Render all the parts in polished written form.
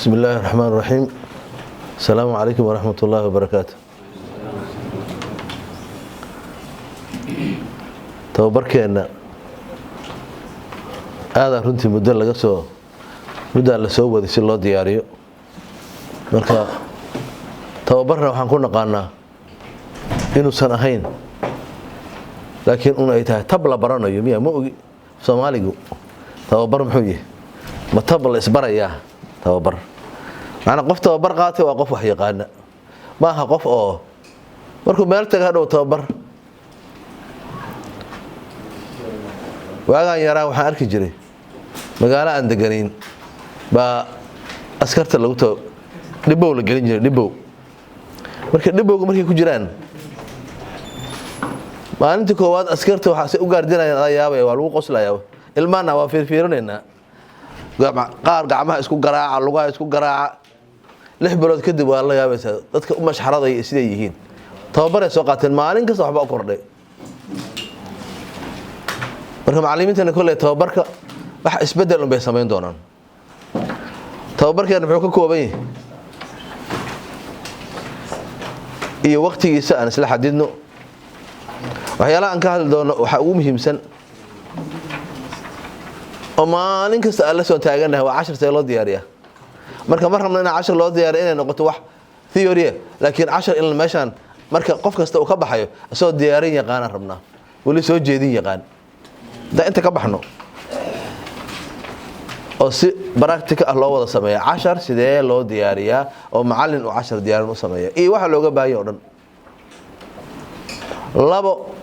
بسم الله الرحمن الرحيم. السلام عليكم ورحمة الله وبركاته. Tababarkeenna aadaa runtii muddo laga soo muddaa la soo waday si loo diyaariyo. Marka tababarna waxaan ku naqaanaa inuusan ahayn, laakiin un ay tahay tab la baranayo. Miya? Ma ogi Soomaaligu tababar muxuu yahay. Ma tab la isbarayaa tababar? Macnaa, qof tababar qaatay waa qof wax yaqaana, ma aha qof oo markuu meel taga hadhow tababar. Waagaan yaraa waxaan arki jiray magaalo aan deganayn baa askarta lagu ta dhibow la gelin jiray, dhibow. Marka dhibowga markay ku jiraan maalintii koowaad, askarta waxaa se u gaardinayaan adaa yaabaya, waa lagu qoslayaa. Ilmaana waa fiirfiirinaynaa, qaar gacmaha isku garaaca, lugaha isku garaaca. 6 bilood kadib waa la yaabaysaa dadka u mashxaradaya siday yihiin. Tababaray soo qaateen, maalin kasta waxba u kordhay. Marka macallimiintana kolley tababarka wax isbedel un bay samayn doonaan. Tababarkeena muxuu ka kooban yahay iyo waktigiisa aan isla xadidno. Waxyaalaha aan ka hadli doono waxaa ugu muhiimsan oo maalin kasta aan la soo taagannahay waa cashar see loo diyaariyaa. Marka ma rabno inaa cashar loo diyaariyo inay noqoto wax theory, laakiin cashar in meeshaan marka qof kasta uu ka baxayo isagoo diyaarin yaqaanaan rabnaa, weli soo jeedin yaqaan. Haddaan inta ka baxno oo si practical ah loo wada sameeya cashar sidee loo diyaariyaa oo macallin uu cashar diyaarin u sameeya iyo waxa looga baahanya o dhan. Labo,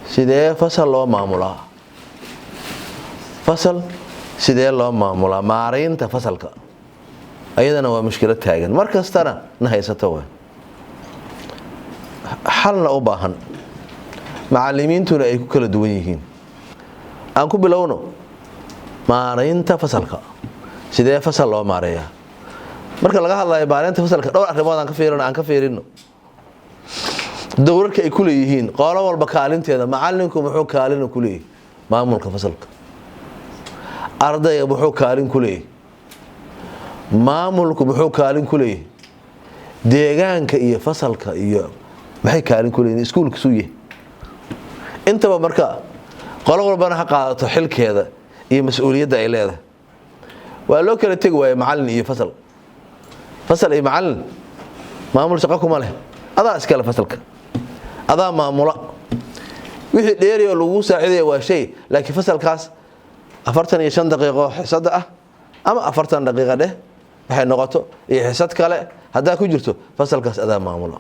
sidee fasal loo maamulaa? Fasal sidee loo maamulaa? Maaraynta fasalka ayadana waa mushkilad taagan, mar kastana na haysato, waay xalna u baahan, macalimiintuna ay ku kala duwan yihiin. Aan ku bilowno maaraynta fasalka. Sidee fasal loo maareeyaa? Marka laga hadlayo maaraynta fasalka, dhowr arrimood aan ka fiirino. Aan ka fiirino dowrarka ay ku leeyihiin qolo walba kaalinteeda. Macalinku muxuu kaalin ku leeyahay maamulka fasalka? Ardayga muxuu kaalin ku leeyahay? Maamulku muxuu kaalin ku leeyahay? Deegaanka iyo fasalka iyo maxay kaalin ku leeyihin? Iskuulka suu yahay intaba. Marka qolo walbana ha qaadato xilkeeda iyo mas-uuliyadda ay leedahay. Waa loo kala tegi waaye macalin iyo fasal, fasal iyo macalin. Maamul shaqo kuma leh, adaa iskale fasalka, adaa maamula. Wixii dheeri oo lagu saacidaya waa shay, laakiin fasalkaas 45 daqiiqo xisada ah ama 40 daqiiqa dheh waxay noqoto iyo xisad kale haddaa ku jirto, fasalkaas adaa maamula.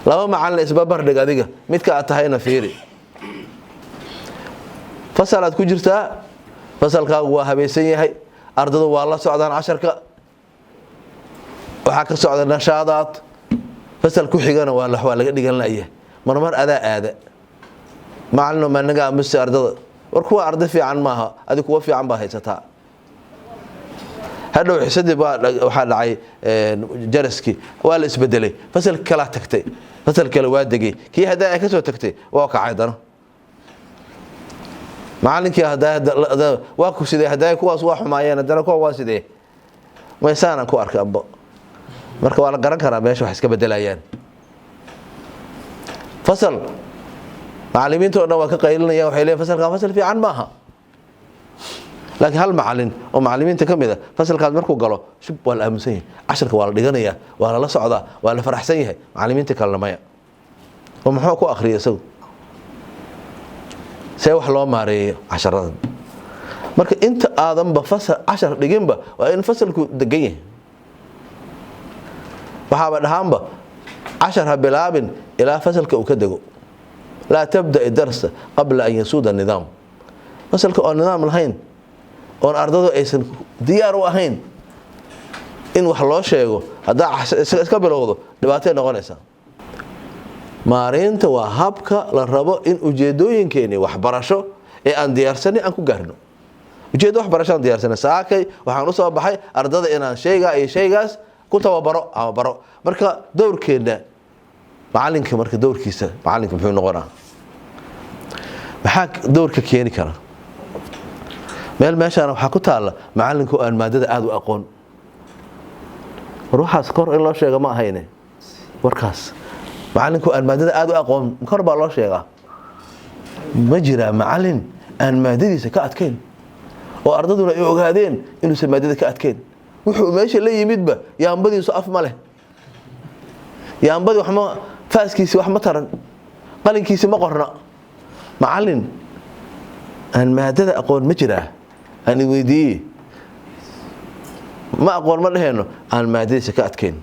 Laba macalin isbabardhig, adiga midka aad tahayna fiiri. Fasal aad ku jirtaa, fasalkaagu waa habaysan yahay, ardadu waa la socdaan casharka, waxaa ka socda nashaadaad. Fasal ku xigana waa laga dhigan la'yahay. Marmar adaa aada macalino managa amuse ardada, war kuwa arday fiican maaha, adi kuwa fiican baa haysataa. Hadhow xisadii baa waxaa dhacay jaraskii, waa la isbedelay, fasalki kalaa tagtay, fasal kale waa degay. Kii haddaa ay ka soo tagtay waa kacay dano macalinkii waa ku sidee? Haddaa kuwaas waa xumaayeen, haddana kuwa waa sidee? Maysaanan ku arkay abo. Marka waa la garan karaa meesha wax iska bedelayaan. Fasal macalimiinta o dhan waa ka qaylinaya, waxay leeyiin fasalkan fasal fiican maaha. Laakiin hal macalin oo macalimiinta ka mid a fasalkaas markuu galo, shub, waa la aaminsan yahay, casharka waa la dhiganayaa, waa lala socdaa, waa la faraxsan yahay. Macalimiinta kalena maya. Oo muxuu ku akhriyay isagu? See wax loo maareeyo casharadan? Marka inta aadanba fasal cashar dhiginba waa in fasalku degan yahay. Waxaaba dhahaanba cashar ha bilaabin ilaa fasalka uu ka dego. Laa tabda darsa qabla an yasuuda nidaam. Fasalka oon nidaam lahayn, oon ardadu aysan diyaar u ahayn in wax loo sheego, haddaa iska bilowdo dhibaatay noqonaysaa. Maareynta waa habka la rabo in ujeedooyinkeeni waxbarasho ee aan diyaarsanay aan ku gaarno. Ujeeddo waxbarasho aan diyaarsanay, saakay waxaan usoo baxay ardada inaan shaygaa iyo shaygaas ku tababaro ama baro. Marka dowrkeenna macalinka, marka dowrkiisa macalinka muxuu noqonaa? Maxaa dowrka keeni kara? Meel meeshaana waxaa ku taalla macalinku aan maadada aada u aqoon. War waxaas kor in loo sheega ma ahayne. Warkaas macalinku aan maadada aada u aqoon kor baa loo sheegaa. Ma jiraa macalin aan maadadiisa ka adkayn oo ardaduna ay ogaadeen inuusan maadada ka adkayn? Wuxuu meesha la yimidba yaambadiisu af ma leh, yaambadii waxma, faaskiisi wax ma taran, qalinkiisi ma qorna. Macalin aan maadada aqoon ma jiraa? Aan iweydiiye, ma aqoon ma dheheenno, aan maadadiisa ka adkayn,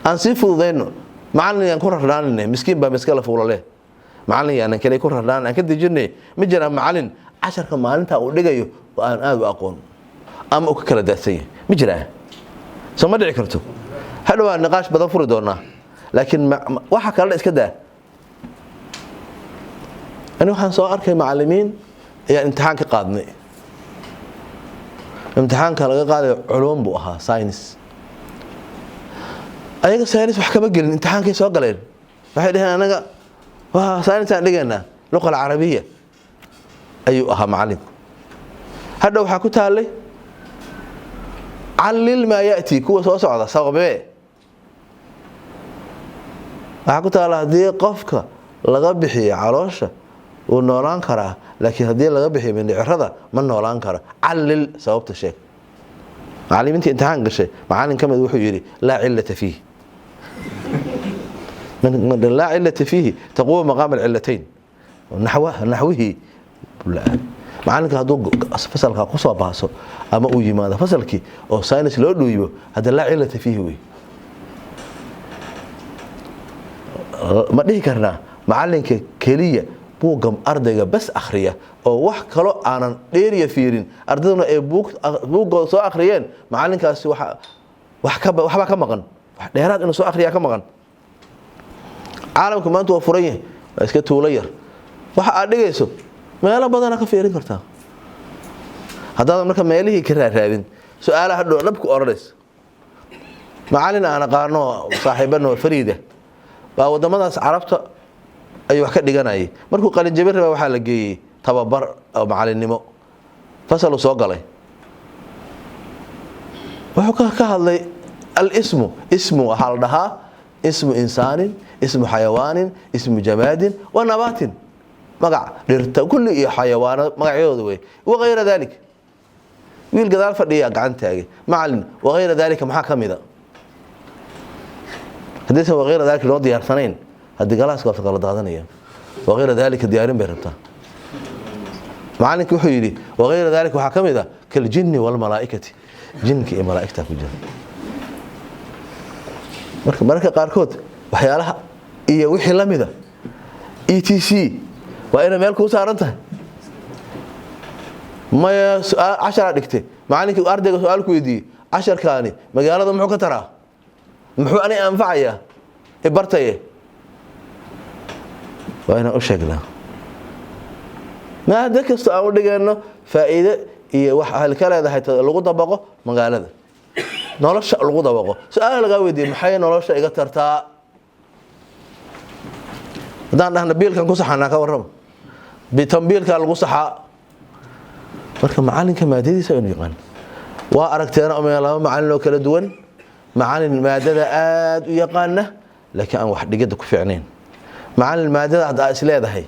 aan sii fududayno. Macalin yaan ku rarnaanine, miskiin baa miskala fuulale. Macalin yaanan kale ku rarnaan, aan ka dejinay. Ma jiraa macalin casharka maalintaa uu dhigayo oo aan aada u aqoon ama uu ka kala daadsan yahay? Ma jiraa? Soo ma dhici karto. Hadhow aan niqaash badan furi doonaa, laakiin waxa kalena iska daa. Ani waxaan soo arkay macalimiin ayaan imtixaan ka qaadnay. Imtixaanka laga qaadayo culuum buu ahaa, science. Ayaga science wax kama gelin. Imtixaankay soo galeen, waxay dhaheen, "Anaga waa science aan dhigaynaa." Luqa alcarabiya ayuu ahaa macalinku. Hadha waxaa ku taallay "callil maa ya'ti", kuwa soo socda sababee. Waxaa ku taalla, haddii qofka laga bixiyo caloosha wuu noolaan karaa, laakiin haddii laga bixiyo mindhicirada ma noolaan karo. Callil, sababta sheeg. Macalimiintii imtixaan gashay macalin ka mid wuxuu yidhi, "Laa cilata fiih." Laa cilata fiihi taquuma maqaama alcilatayn. Naxwihii macalinka hadduu fasalka kusoo baaso ama uu yimaado fasalkii oo science loo dhuuyibo, hadda laa cilata fiihi wey. Ma dhihi karnaa macalinka keliya buugga ardayga bas akhriya oo wax kaloo aanan dheeriya fiirin, ardayduna ay buuggooda soo akhriyeen, macalinkaasi waxbaa ka maqan, wax dheeraad inuu soo akhriyaa ka maqan? Caalamka maanta waa furan yahay, waa iska tuulo yar. Waxa aad dhigayso meelo badana ka fiirin kartaa. Haddaadan marka meelihii ka raaraadin, su-aalaha hadhow dhabku odhanaysa. Macalin aan aqaano, saaxiibano fariida baa wadamadaas Carabta ayuu wax ka dhiganayay. Markuu qalinjabin raba waxaa la geeyey tababar oo macalinnimo. Fasaluu soo galay, wuxuu ka hadlay alismu. Ismu waxaa la dhahaa ismu insaanin, ismu xayawaanin, ismu jamaadin wa nabaatin, magac dhirta kulli iyo xayawaano magacyadooda wey, wakayra dalik. Wiil gadaal fadhiya gacan taagay: "Macalin, wakayra dalika maxaa ka mida?" Haddaysan wakayra dalika loo diyaarsanayn, haddii galaaska waa kala daadanaya. Wakayra dalika diyaarin bay rabtaa. Macalinka wuxuu yidhi, "Wakayra dalika waxaa ka mid a kaljinni walmalaa'ikati." Jinka iyo malaa'igtaa ku jira. Marka mararka qaarkood waxyaalaha iyo wixii la mida e t c waa inay meel kuu saaran tahay. Maya, casharaa dhigtay, macalinkii ardayga su-aal ku weydiiyey: "Casharkaani magaalada muxuu ka taraa? Muxuu ani anfacayaa ibartaye?" Waa inaan u sheegnaa maado kasta aan u dhigayno faa'iide iyo wax ahli ka leedahay lagu dabaqo magaalada, nolosha lagu dabaqo. Su-aala lagaa weydiiyey: "Maxay nolosha iga tartaa?" Haddaan dhahna biilkan ku saxanaa, ka warrama, bitanbiilkaa lagu saxaa. Marka macalinka maadadiisa inu yaqaan. Waa aragteena laba macalin oo kala duwan: macalin maadada aada u yaqaana laakiin aan wax dhigida ku fiicnayn, macalin maadada hadda is leedahay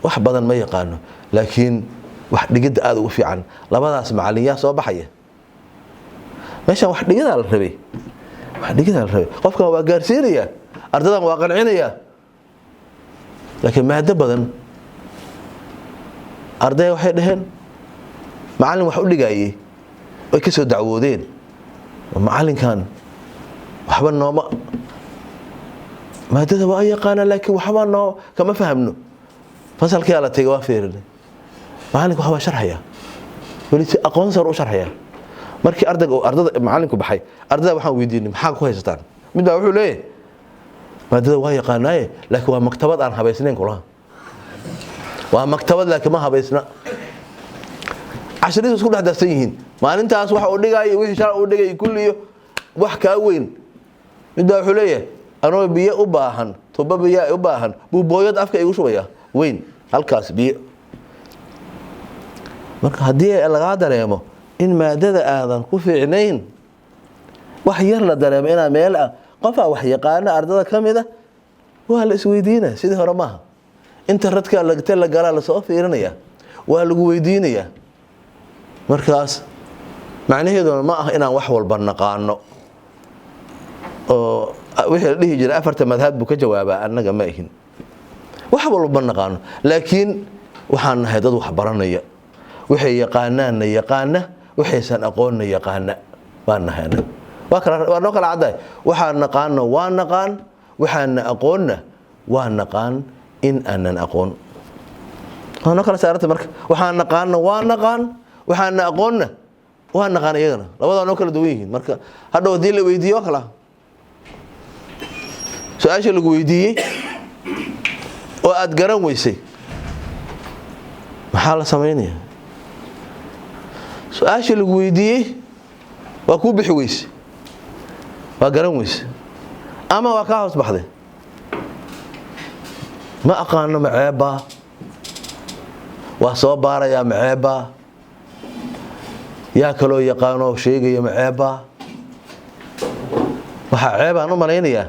wax badan ma yaqaano laakiin wax dhigidda aada ugu fiican. Labadaas macalin yaa soo baxaya? Meeshaan wax dhigidaa la rabay, wax dhigidaa la rabay. Qofkan waa gaarsiinaya, ardadan waa qancinaya, laakiin maado badan. Ardaya waxay dhaheen macallin wax u dhigayey way ka soo dacwoodeen: "Macallinkan waxba nooma, maadada waa yaqaana laakiin waxba noo kama fahamno." Fasalkiyaa la tegay, waa fiirinay, macallinka waxbaa sharxaya, weli si aqoon sar u sharxaya. Markii ardayga ardada macallinku baxay, ardada waxaan weydiinay: "Maxaa ku haysataan?" Mid baa wuxuu leeyahay, "Maadada waa yaqaanaaye, laakiin waa maktabad aan habaysnayn." Kulaha waa maktabad laakiin ma habaysna, casharidu isku dhex darsan yihiin. Maalintaas waxa uu dhigaayo, wixii shalay uu dhigay kulliyo wax kaa weyn. Mid baa wuxuu leeyahay, "Anoo biyo u baahan, tubo biyo u baahan buu booyad afka igu shubaya weyn halkaas biyo." Marka haddii lagaa dareemo in maadada aadan ku fiicnayn, Wax yar la dareemo inaa meel ah qofaa wax yaqaana ardada ka mid a, waa la isweydiinaya. Sidii hore maaha. Inta radka lagte la galaa, lasoo fiirinaya, waa lagu weydiinayaa. Markaas macnaheeduna ma ah inaan wax walba naqaano oo wixii la dhihi jiray afarta madhab buu ka jawaabaa. Annaga ma ahin wax walba naqaano, laakiin waxaan nahay dad wax baranaya. Waxay yaqaanaanna yaqaana, waxaysan aqoonna yaqaana baan nahay annaga. Waa kala, waa noo kala caddahay. Waxaan naqaano waa naqaan, waxaana aqoonna waa naqaan in aanan aqoon. Waa noo kala saaranta. Marka waxaan naqaano waa naqaan, waxaana aqoonna waa naqaan, iyagana labadaa noo kala duwan yihiin. Marka hadhow haddii la weydiiyo, waa kala su-aasha lagu weydiiyey oo aada garan weysay, maxaa la samaynaya? Su-aasha lagu weydiiyey waa kuu bixi weyse, waa garan weyse ama waa kaa hoos baxday. Ma aqaano, maceebbaa? Waa soo baarayaa, maceebbaa? Yaa kaloo yaqaanoo sheegaya, maceebbaa? Waxaa ceebaan u malaynayaa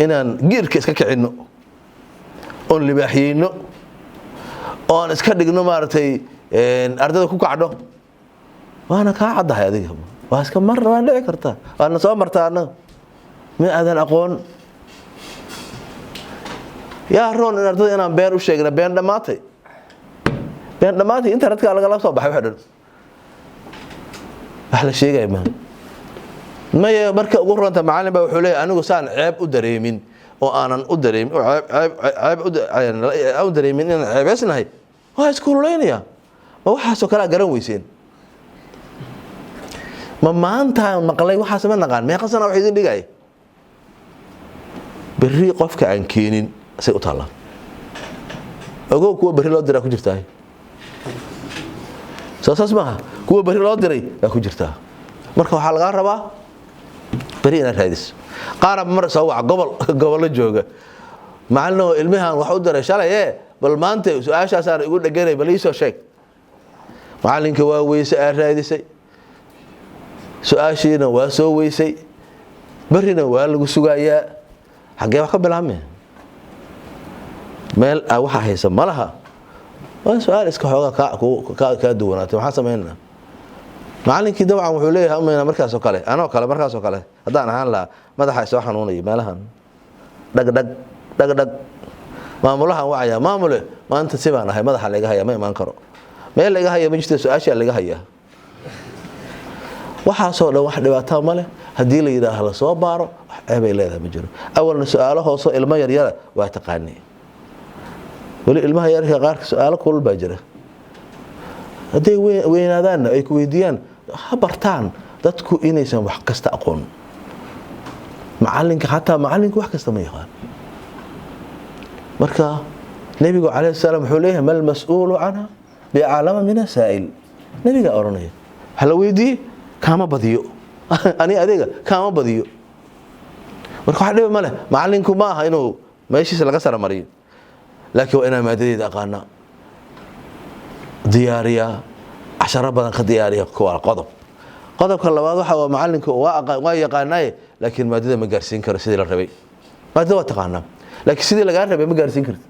inaan giirka iska kicinno oon libaaxyeyno oon iska dhigno, maaragtay, ardada ku kacdho. Waana kaa caddahay adiga, waa iska mar, waa dhici kartaa, waana soo martaa annaga. Ma aadan aqoon, yaa roon in ardada inaan been u sheegna? Been dhammaatay, been dhammaatay. Internetka lagala soo baxay waxa dhan, wax la sheegaya maaha. Maya, marka ugu runta macallin baa wuxuu leeyahay, anigu saan ceeb u dareemin oo aanan u dareemin oo ceeb ceeb ceeb u dareemin inaan ceebeysnahay, waa iskululaynaya. Ma waxaasoo kalea garan weyseen? Ma maantaan maqlay? Waxaas ma naqaan. Meeqa sana wax idin dhigaya? Berri qofka aan keenin say u taallaa. Ogow, kuwa berri loo diraa ku jirtaa. Soo saas maaha? Kuwa berri loo diray baa ku jirtaa. Marka waxaa lagaa rabaa beri inaad raadiso. Qaaraba mar soo waca, gobol gobollo jooga: "Macalinow, ilmihan wax u diray shalay ee bal maanta su-aashaasaan igu dheganay, bal iisoo sheeg." Macalinka waa weyse, aad raadisay, su-aashiina waa soo weysay, berrina waa lagu sugayaa. Xaggee wax ka bilaabmaya? Meel a waxa haysa ma laha. Waa su-aal iska xoogaa kaa duwanaatay. Maxaan samaynaa? Macalinkii dabcan wuxuu leeyahay, umayna markaasoo kale, anoo kale markaasoo kale haddaan ahaan lahaa, madaxa isoo xanuunaya, meelahan dhag dhag dhag dhag, maamulahan wacayaa: "Maamule, maanta si baan ahay, madaxa laga haya, ma imaan karo." Meel laga haya ma jirta, su-aashaa laga hayaa. Waxaasoo dhan wax dhibaataa ma leh haddii la yidhaaha lasoo baaro. Wax ceebay leedahay ma jiro. Awalna su-aalo hooso ilmo yaryara waa taqaanay. Weli ilmaha yarka qaarka su-aalo kulul baa jira. Hadday weynaadaanna ay ku weydiiyaan, ha bartaan dadku inaysan wax kasta aqoon. Macalinka, xataa macalinku wax kasta ma yaqaan. Marka nebigu calayhi salaam wuxuu leeyahay: "ما المسؤول عنها بأعلم من السائل." Nebigaa odhanaya, waxa la weydiiyey kaama badiyo, ani adiga kaama badiyo. Marka wax dhiba ma leh. Macalinku ma aha inuu meeshiisa laga saramariyo, laakiin waa inaa maadadeeda aqaanaa, diyaariyaa, casharo badan ka diyaariya. Kuwa qodob. Qodobka labaad waxa waa macalinku waa yaqaanaaye, laakiin maadada ma gaarsiin karo sidii la rabay. Maadada waa taqaanaa, laakiin sidii lagaa rabay ma gaarsiin karti.